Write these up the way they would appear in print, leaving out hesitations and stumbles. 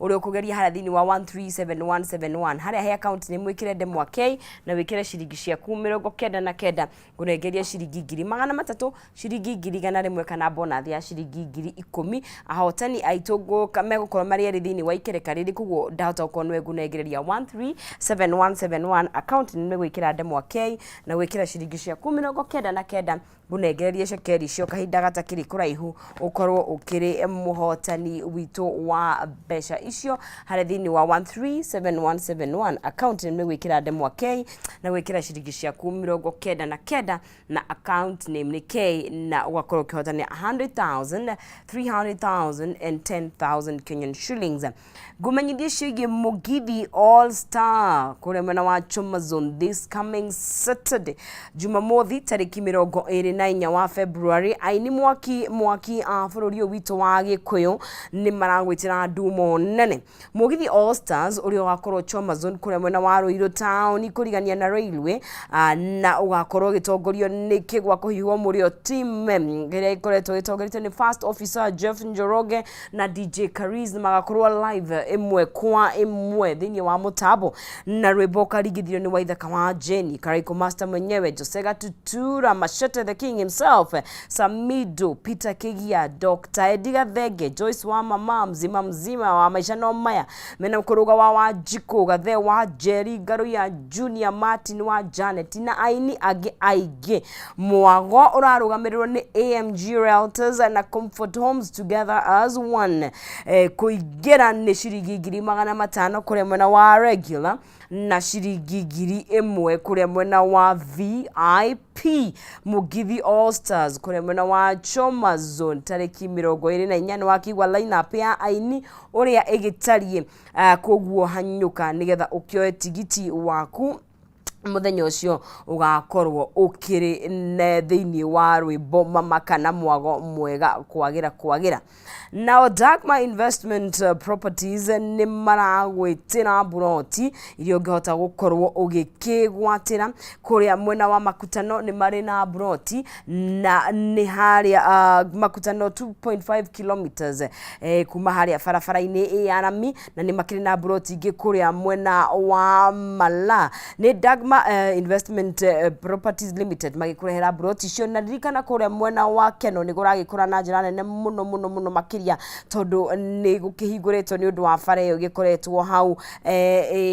Ũrĩa ũkũgeria harĩa thĩinĩ wa 137171, harĩa he account nĩ mwĩkĩre ndemwa K na wĩkĩre ciringi ciaku 99, ngũnengeria ciringi 300,000, ciringi 100,000 kana bonathi ya ciringi 10,000. Ahotani aitũ megũkorwo marĩ erĩ thĩinĩ wa ikereka rĩrĩ, koguo ndahota gũkorwo nĩwe ngũnengereria. 137171, account nĩ gwĩkĩra ndemwa K na gwĩkĩra ciringi ciaku 99, ngũnengererie cekeri icio kahinda gatakĩrĩ kũraihu, ũkorwo ũkĩrĩ mũhotani witũ wa mbeca icio harĩa thĩinĩ wa 137171. Account nĩ gwĩkĩra ndemwa K na gwĩkĩra ciringi ciaku 99 na account name nĩ K, na ũgakorwo ũkĩhotania 100,000, 300,000 and 10,000 Kenyan shillings. Ngũmenyithie ciĩgiĩ Mũgithi All Star kũrĩa mwena wa Choma Zone this coming Saturday, Jumamothi, tarĩki 24 wa February. Aini mwaki mwaki a bũrũri ũyũ witũ wa Gĩkũyũ nĩ maragwĩtĩra ndumo nene, Mũgithi All Stars, ũrĩa ũgakorwo Choma Zone kũrĩa mwena wa Ruiru town kũrigania na railway, na ũgakorwo ũgĩtongorio nĩ kĩgwa kũhiũhwo mũrĩo team ĩrĩa ĩkoretwo ĩtongoretio nĩ First Officer Jeff Njoroge na DJ Kariz. Magakorwo live ĩmwe kwa ĩmwe thĩinĩ wa mũtambo na rwĩmbo karingithio nĩ Waithaka wa Jenny Karaiko Master mwenyewe, Jose Gatutura Machete the king himself, Samido Peter Kigia, Dr. Eddie Gathenge, Joyce wa mama mzima mzima wa maisha no maya mena kũrũga wa Wanjikũ Gathe wa Jerry Ngaruiya Junior, Martin wa Janet na aini angĩ aingĩ. Mwago ũrarũgamĩrĩrwo nĩ AMG Realtors na Comfort Homes, together as one. Kũingĩra nĩ ciringi 500,000 kũrĩa mwena wa regular na ciringi 1,000 kũrĩa mwena wa VIP. Mũgithi All Stars kũrĩa mwena wa Choma Zone tarĩki 24. Nĩ wakĩigua line-up ya aini ũrĩa ĩgĩtariĩ, koguo hanyũka nĩgetha ũkĩoe tigiti waku mũthenya ũcio ũgakorwo ũkĩrĩ ne thĩinĩ wa rwĩmbo mama kana mwago mwega kwagĩra kwagĩra. Nao Dagma Investment Properties nĩ maragwĩtĩra mburoti iria ũngĩhota gũkorwo ũgĩkĩgwatĩra kũrĩa mwena wa Makutano. Nĩ marĩ na mburoti na nĩ harĩa Makutano, 2.5 kilometers kuma harĩa barabara-inĩ ya rami, na nĩ makĩrĩ na mburoti ingĩ kũrĩa mwena wa Mala. Nĩ Dagma Investment Properties Limited magĩkũrehera mburoti icio. Na ririkana kũrĩa mwena wa Keno nĩ kũragĩkũra na njĩra nene mũno mũno mũno makĩria, tondũ nĩ gũkĩhingũrĩtwo nĩ ũndũ wa bara ĩyo ĩgĩkoretwo hau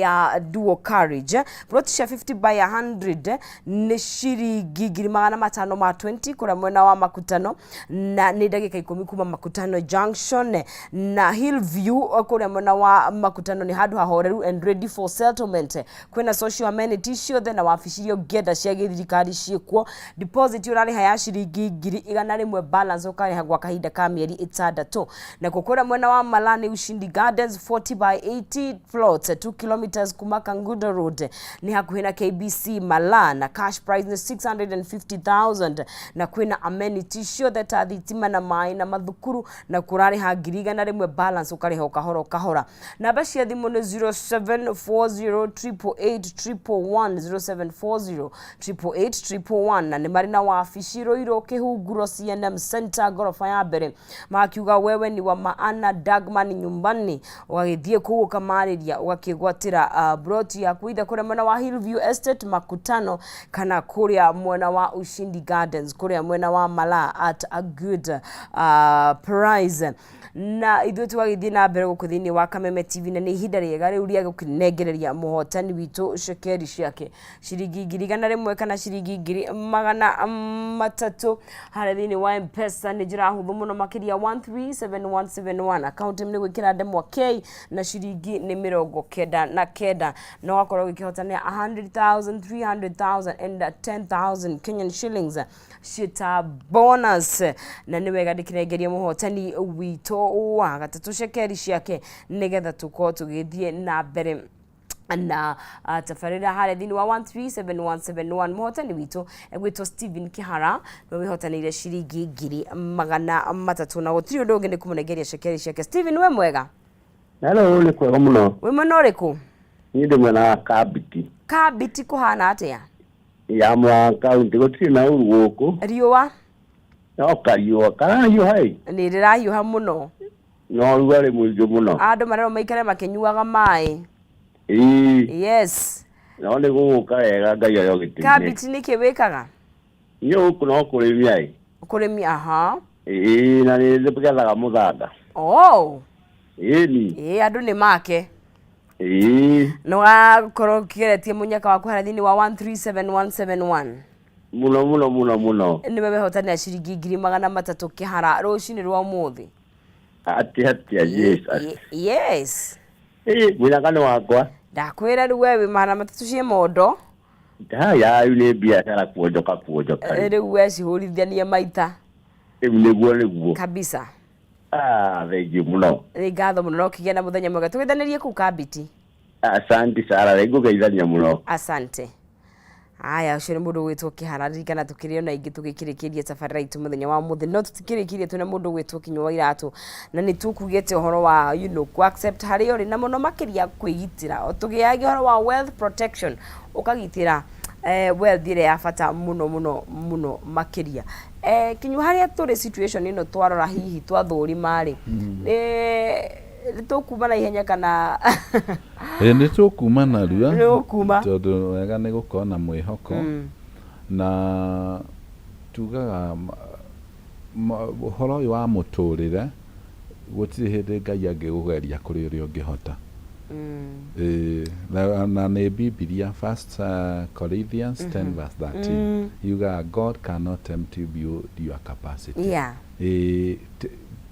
ya dual carriage. Plot cia 50 by 100 nĩ ciringi 520,000 kũrĩa mwena wa Makutano, na nĩ ndagĩka 10 kuma Makutano Junction. Na Hillview kũrĩa mwena wa Makutano nĩ handũ hahoreru and ready for settlement. Kwĩna social amenities ciothe na wabici iria ũngĩenda cia gĩthirikari ciĩkuo. Deposit ũrarĩha ya ciringi 100,000, balance ũkarĩha gwa kahinda ka mĩeri 6. Nakuo kũrĩa mwena wa Malani, Ushindi Gardens, 40 by 80 plots, 2 kilometers kuma Kangundo Road, nĩ hakuhĩ na KBC Mala, na cash price nĩ 650,000, na kwĩna amenities ciothe ta thitima na maĩ na mathukuru, na kũrarĩha 100,000, balance ũkarĩha o kahora o kahora. Namba cia thimũ nĩ 0740 888 111, 0740 888 111, na nĩ marĩ na wabici Ruiru Kĩhunguro, CNM Center, ngoroba ya mbere. Makiuga wewe ni wa maana, Dagma ni nyumbani. Ũgagĩthiĩ kũu ũkamarĩria ũgakĩgwatĩra broti yaku either kũrĩa mwena wa Hillview Estate Makutano kana kũrĩa mwena wa Ushindi Gardens kũrĩa mwena wa Mala at a good price. Na ithuĩ tũgagĩthiĩ na mbere gũkũ thĩinĩ wa Kameme TV, na nĩ ihinda rĩega rĩu rĩa gũkĩnengereria mũhotani witũ cekeri ciake, ciringi 100,000 kana ciringi 300,000 harĩa thĩinĩ wa M-Pesa. Nĩ njĩra hũthũ mũno makĩria, 137171, account nĩ gwĩkĩra ndemwa K na ciringi nĩ 99, na ũgakorwo ũgĩkĩhotania 100,000, 300,000 and 10,000 Kenyan shillings ciĩta bonus. Na nĩ wega ndĩkĩnengeria mũhotani witũ wa gatatũ cekeri ciake nĩgetha tũkorwo tũgĩthiĩ na mbere na tabarĩra harĩa thĩinĩ wa 137171. Mũhotani witũ egwĩtwo Stephen Kihara, nĩwe wĩhotanĩire ciringi 300,000, na gũtirĩ ũndũ ũngĩ nĩ kũmũnengeria cekeri ciake. Stephen, we mwega? Hello, nĩ kwega mũno. Wĩ mwena ũrĩkũ? Niĩ ndĩ mwena wa Kambiti. Kambiti kũhana atĩa? Ya Murang'a kaunti, gũtirĩ na ũru gũkũ. Riũa? No kariũa karahiũha ĩ. Nĩ rĩrahiũha mũno. Na ũrugarĩ mũingĩ mũno. Andũ marerwo maikare makĩnyuaga maĩ. Ĩĩ. Yes. No nĩ gũgũka wega Ngai arĩ o gĩtĩ-inĩ. Kambiti nĩkĩ wĩkaga? Niĩ gũkũ no kũrĩmia ĩ. Kũrĩmia, aha. Ĩĩ, na nĩ ngethaga mũthanga. Oh. Ĩni. Ĩĩ, andũ nĩ make. Ĩĩ. Nĩ wakorwo ũkĩgeretie mũnyaka waku harĩa thĩinĩ wa 137171. Mũno mũno mũno mũno. Nĩwe wehotanĩra ciringi 300,000 kĩhara rũcinĩ rwa ũmũthĩ. Atĩ atĩa Jesus. Yes. Ĩĩ, mũnyaka nĩ wakwa. Ndakwĩra rĩu we wĩ 300 ciĩ mondo. Haya, rĩu nĩ biacara kuonjoka kuonjoka. Rĩu we cihũrithanie maita. Rĩu nĩguo nĩguo. Kabisa. Ah, thengiũ mũno. Nĩ ngatho mũno na ũkĩgĩa na mũthenya mwega. Tũgeithanĩrie kũu Kambiti. Asante Sara, rĩngĩ ũgeithania mũno. Asante. Aya, ũcio nĩ mũndũ ũgwĩtwo Kĩhara. Ririkana tũkĩrĩ ona ingĩ tũgĩkĩrĩkĩria tabarĩra itũ mũthenya wa ũmũthĩ, no tũtikĩrĩkĩrie twĩna mũndũ ũgwĩtwo Kinyua wa Iratũ, na nĩ tũkugĩte ũhoro wa ku accept harĩa ũrĩ, na mũno makĩria kwĩgitĩra. Tũgĩagia ũhoro wa wealth protection, ũkagitĩra wealth ĩrĩa ya bata mũno mũno mũno makĩria. Kinyua, harĩa tũrĩ situation ĩno twarora hihi twathũrima rĩ, nĩ tũkuma na ihenya kana? Ĩ, nĩ tũkuma narua. Nĩ ũkuma. Tondũ wega nĩ gũkorwo na mwĩhoko, na tugaga ũhoro ũyũ wa mũtũrĩre, gũtirĩ hĩndĩ Ngai angĩgũgeria kũrĩ ũrĩa ũngĩhota. Ĩĩ, na nĩ Bibilia First Corinthians 10 verse 13 yugaga, "God cannot tempt you beyond your capacity." Ĩĩ,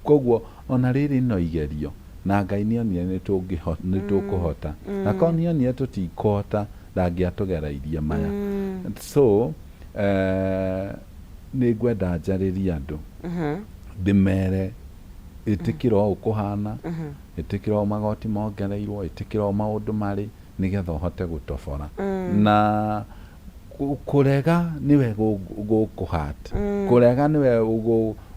koguo ona rĩrĩ no igerio, na Ngai nĩonire nĩ tũkũhota, na korwo nĩonire tũtikũhota, ndangĩatũgereirie maya. So nĩ ngwenda njarĩrie andũ, ndĩmere, ĩtĩkĩra ũũ kũhana, ĩtĩkĩra ũũ magoti mongereirwo, ĩtĩkĩra ũũ maũndũ marĩ, nĩgetha ũhote gũtobora. Na kũrega nĩwe gũkũhat, kũrega nĩwe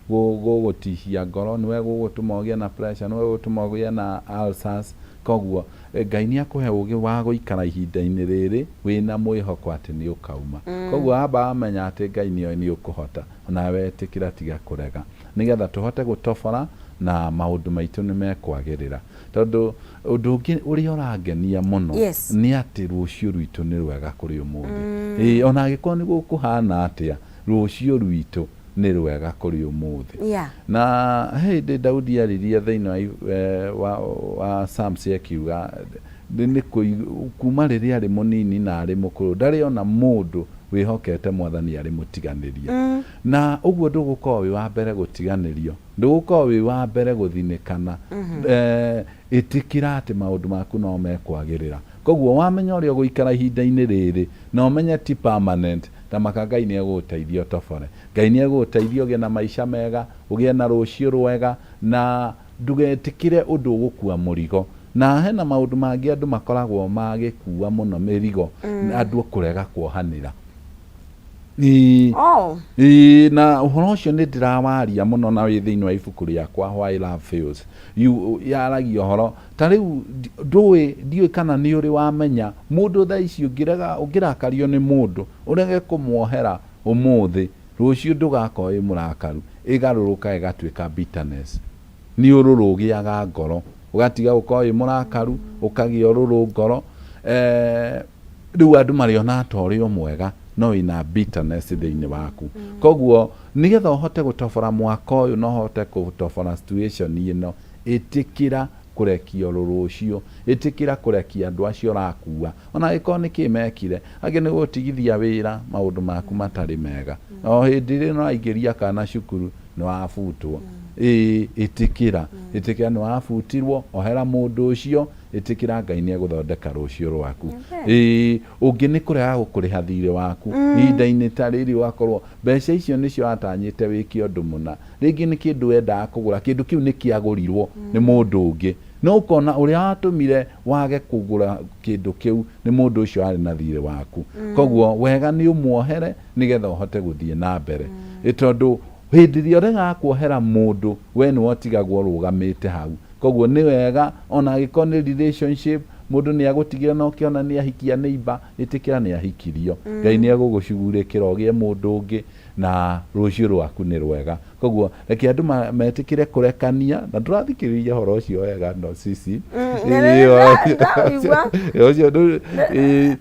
gũgũtihia ngoro, nĩwe gũgũtũma ũgĩe na pressure, nĩwe gũgũtũma ũgĩe na ulcers. Koguo Ngai nĩ akũhe ũgĩ wa gũikara ihinda-inĩ rĩrĩ wĩna mwĩhoko atĩ nĩ ũkauma. Koguo wamba wamenya atĩ Ngai nĩoĩ nĩ ũkũhota, onawe ĩtĩkĩra, tiga kũrega, nĩgetha tũhote gũtobora na maũndũ maitũ nĩ mekwagĩrĩra. Tondũ ũndũ ũngĩ ũrĩa ũrangenia mũno nĩ atĩ rũciũ rwitũ nĩ rwega kũrĩ ũmũthĩ. Ĩĩ, ona angĩkorwo nĩ gũkũhana atĩa, rũciũ rwitũ nĩ rwega kũrĩ ũmũthĩ. Na he hĩndĩ Daudi aririe thĩinĩ wa Psalms, akiuga nĩ kuma rĩrĩa arĩ mũnini na arĩ mũkũrũ, ndarĩ ona mũndũ wĩhokete Mwathani arĩ mũtiganĩrie. Na ũguo ndũgũkorwo wĩ wa mbere gũtiganĩrio, ndũgũkorwo wĩ wa mbere gũthinĩkana. Ĩtĩkĩra atĩ maũndũ maku no mekwagĩrĩra. Koguo wamenya ũrĩa ũgũikara ihinda-inĩ rĩrĩ, na ũmenye ti permanent, ta maka Ngai nĩ egũgũteithia ũtobore. Ngai nĩ egũgũteithia ũgĩe na maica mega, ũgĩe na rũciũ rwega, na ndũgetĩkĩre ũndũ ũgũkua mũrigo. Na hena maũndũ mangĩ andũ makoragwo magĩkua mũno mĩrigo, andũ kũrega kuohanĩra. Ĩĩ. Ĩĩ, na ũhoro ũcio nĩ ndĩrawaria mũno na wĩ thĩinĩ wa ibuku rĩakwa, Why Love Fails. Yaragia ũhoro ta rĩu ndũĩ, ndiũĩ kana nĩ ũrĩ wamenya mũndũ thaa ici ũngĩrega, ũngĩrakario nĩ mũndũ ũrege kũmuohera ũmũthĩ, rũciũ ndũgakorwo wĩ mũrakaru, ĩgarũrũka ĩgatuĩka bitterness. Nĩ ũrũrũ ũgĩaga ngoro, ũgatiga gũkorwo wĩ mũrakaru, ũkagĩa ũrũrũ ngoro. Rĩu andũ marĩonaga ta ũrĩ o mwega, no wĩna bitterness thĩinĩ waku. Koguo nĩgetha ũhote gũtobora mwaka ũyũ na ũhote gũtobora situation ĩno, ĩtĩkĩra kũrekia ũrũrũ ũcio, ĩtĩkĩra kũrekia andũ acio ũrakua, ona angĩkorwo nĩ kĩ mekire. Angĩ nĩ gũtigithia wĩra, maũndũ maku matarĩ mega, o hĩndĩ ĩrĩa ũraingĩria kana cukuru nĩ wabutwo. Ĩĩ, ĩtĩkĩra, ĩtĩkĩra nĩ wabutirwo, ohera mũndũ ũcio, ĩtĩkĩra Ngai nĩ egũthondeka rũciũ rwaku. Ĩĩ, ũngĩ nĩ kũrega gũkũrĩha thirĩ waku ihinda-inĩ ta rĩrĩ, ũgakorwo mbeca icio nĩcio watanyĩte wĩke ũndũ mũna, rĩngĩ nĩ kĩndũ wendaga kũgũra, kĩndũ kĩu nĩ kĩagũrirwo nĩ mũndũ ũngĩ, no ũkona ũrĩa watũmire wage kũgũra kĩndũ kĩu nĩ mũndũ ũcio arĩ na thirĩ waku. Koguo wega nĩ ũmuohere nĩgetha ũhote gũthiĩ na mbere. Ĩ tondũ hĩndĩ ĩrĩa ũregaga kuohera mũndũ, we nĩwe ũtigagwo ũrũgamĩte hau. Koguo nĩ wega, ona angĩkorwo nĩ relationship, mũndũ nĩ agũtigire na ũkĩona nĩ ahikia neighbor, ĩtĩkĩra nĩ ahikirio. Ngai nĩ egũgũcugurĩkĩra ũgĩe mũndũ ũngĩ. Na rũciũ rwaku nĩ rwega. Koguo reke andũ metĩkĩre kũrekania, na ndũrathikĩrĩria ũhoro ũcio wega, no cici. Ndĩraigua. Ũcio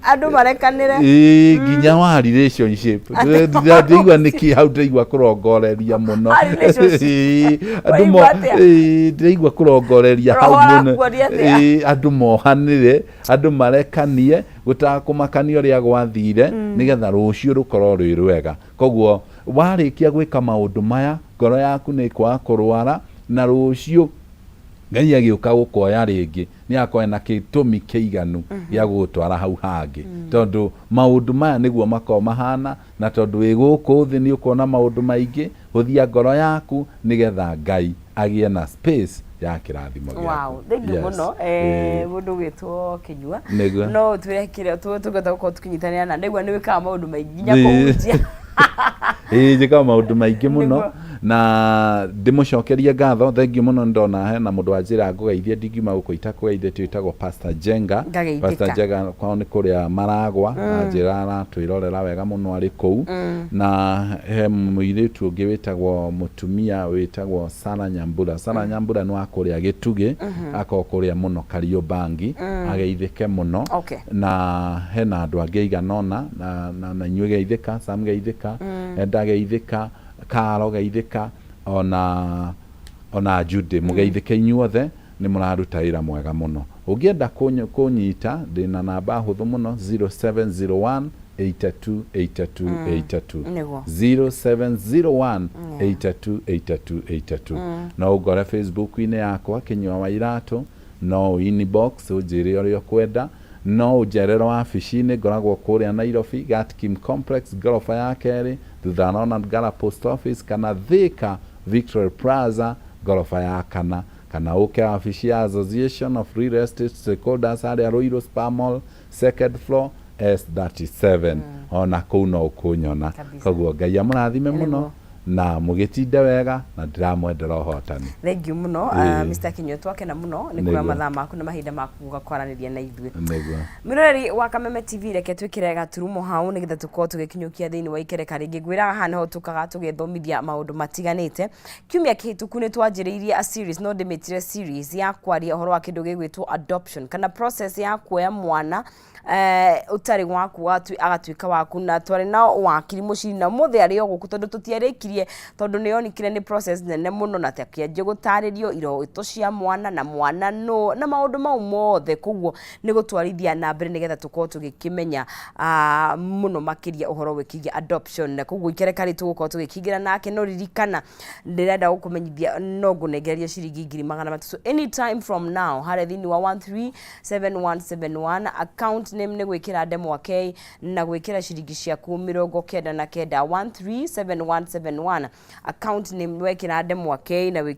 Andũ marekanĩre. Ĩĩ, nginya wa relationship ndĩraigua nĩkĩ hau ndĩraigua kũrongoreria mũno. Ha relationship. Ĩĩ, andũ Waigua atĩa? Ĩĩ, ndĩraigua kũrongoreria hau Roho mũno. arakuonia atĩa? Ĩĩ, andũ mohanĩre, andũ marekanie gũtakũmakania ũrĩa gwathire, nĩgetha rũciũ rũkorwo rwĩ rwega. Koguo warĩkia gwĩka maũndũ maya, ngoro yaku nĩ ĩkwaga kũrwara, na rũciũ Ngai agĩũka gũkuoya rĩngĩ, nĩ akorwo na gĩtũmi kĩiganu gĩa gũgũtwara hau hangĩ, tondũ maũndũ maya nĩguo makoragwo mahana. Na tondũ wĩ gũkũ thĩ nĩ ũkuona maũndũ maingĩ, hũthia ngoro yaku nĩgetha Ngai agĩe na space ya kĩrathimo gĩaku. Wow, thank you mũno. Mũndũ ũgwĩtwo Kĩnyua. Nĩguo. No ũtwĩre kĩrĩa tũngĩhota gũkorwo tũkĩnyitanĩra, na ndaigua nĩ wĩkaga maũndũ maingĩ, nginya kũhunjia. Ĩĩ, njĩkaga maũndũ maingĩ mũno. Nĩguo. Na ndĩmũcokerie ngatho, thengiũ mũno. Nĩndona hena mũndũ wanjĩra ngũgeithie, ndingiuma gũkũ itakũgeithĩtie, wĩtagwo Pastor Jenga. Ngageithĩka. Pastor Jenga kwao nĩ kũrĩa Maragwa, anjĩra aratwĩrorera wega mũno arĩ kũu. Na he mũirĩtu ũngĩ wĩtagwo, mũtumia wĩtagwo Sara Nyambura. Sara Nyambura nĩ wa kũrĩa Gĩtugĩ, akorwo kũrĩa mũno Kariobangi, ageithĩke mũno. Na hena andũ angĩ aigana ũna, na inyuĩ geithĩka, Sam geithĩka, Enda geithĩka, Karo geithĩka, ona Judy mũgeithĩke. Inyuothe nĩ mũraruta wĩra mwega mũno. Ũngĩenda kũnyita, ndĩna namba hũthũ mũno, 0701 82 82 82. 0701 82 82 82. No ũngore Facebook-inĩ yakwa, Kĩnyua wa Iratũ, no inbox ũnjĩre ũrĩa ũkwenda. No ũnjerere wabici-inĩ, ngoragwo kũrĩa Nairobi, Gatkim Complex, ngoroba ya kerĩ, thutha wa Ronald Ngala Post Office, kana Thika, Victoria Plaza, ngoroba ya kana, kana ũke wabici ya Association of Real Estate Stakeholders harĩa Ruiru Spa Mall, second floor, S37. Ona kũu no ũkũnyona. Koguo Ngai amũrathime mũno na mũgĩtinde wega, na ndĩramwendera ũhotani. Thank you mũno, Mr. Kinyua, twakena mũno nĩ kuoya mathaa maku na mahinda maku gũka kwaranĩria na ithuĩ. Nĩguo. Mwĩroreri wa Kameme TV, reke twĩkĩre gaturumo hau nĩgetha tũkorwo tũgĩkinyũkia thĩinĩ wa ikereka rĩngĩ. Ngwĩraga haha nĩho tũkaga tũgĩthomithia maũndũ matiganĩte. Kiumia kĩhĩtũku nĩ twanjĩrĩirie a series, no ndĩmĩtire series, ya kwaria ũhoro wa kĩndũ gĩgwĩtwo adoption, kana process ya kuoya mwana ũtarĩ waku agatuĩka waku. Na twarĩ na wakiri Mũciri, na ũmũthĩ arĩ o gũkũ, tondũ tũtiarĩkirie, tondũ nĩ yonikire nĩ process nene mũno, na takĩanjia gũtarĩrio iroto cia mwana na mwana nũ na maũndũ mau mothe. Koguo nĩ gũtwarithia na mbere nĩgetha tũkorwo tũgĩkĩmenya mũno makĩria ũhoro wĩkĩgiĩ adoption. Na koguo ikereka rĩ tũgũkorwo tũgĩkĩingĩra nake. No ririkana, ndĩrenda gũkũmenyithia no ngũnengereria ciringi 300,000 anytime from now harĩa thĩinĩ wa 137171. Account name nĩ gwĩkĩra ndemwa K na gwĩkĩra ciringi ciaku 99. 137171, account name wekĩra ndemwa K na wĩkĩre.